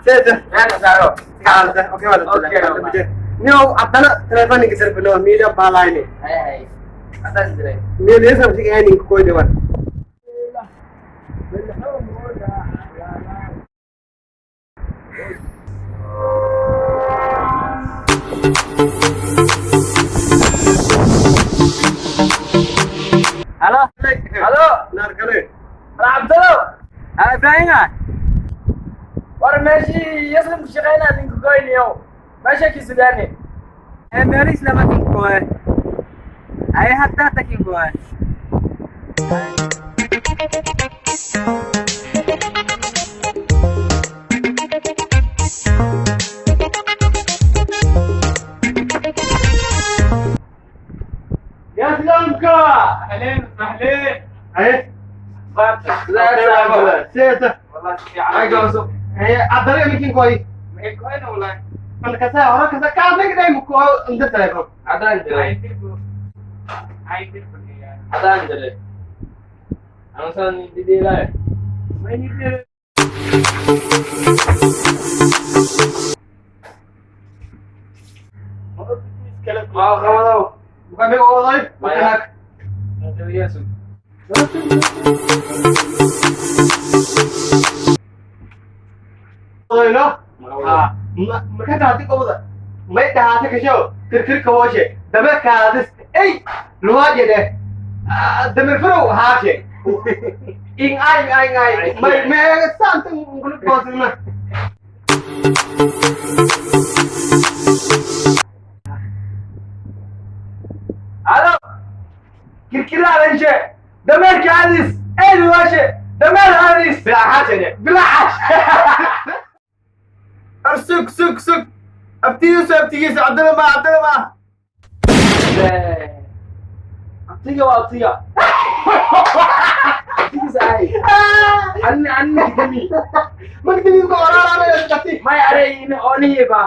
Seeda. Meel saaro. Gacanta, okay, wala. Okay. Niyow haddana telefoninka sirfino miida baalayne. Hay hay. Haddaan diray. Miida samsiga ninka koyde war. Halo. Halo. Naar kale. Cabdalo. Ha, Ibrahim. War meeshii yaslim ku shaqaynaa ninku goyniyo. Meesha ki sugaane. Ee meel islama kin koy. Ay hatta hatta kin koy. Ya silaamka. Ahleen ahleen. Haye. لا Seeda. Wallahi fiican. Ay gooso. Haye, haddana mikin koy. Ma koyna wallahi. Man kasa hora kasa ka meg day mu ko inda telefon. Haddaan diray. Ay dirbu. Ay dirbu ya. Haddaan diray. Anusan didiilay. Ma qabado. Buka meg oday. Maya. Buka. Yesu. Oday no. Ah, marka taati qobda. May dhahaata kasho kirkir kawooshe dame kaadis ey luwaajede damir furow haashe in ay ay ay may may saanta ngulu koosina. Halo. Kirkiraalanshe. Dameerka aadis. Ey luwaashe. Dameer aadis. Bilaa haashede. Bilaash. Sug, sug, sug. Abtigiisu, abtigiisa, Cabdalla ma, Cabdalla ma. Abtiga waa abtiga. Abtigiisa ay. Anna anna dami. Magdimi ko oraana dati. May aray ina onihi ba.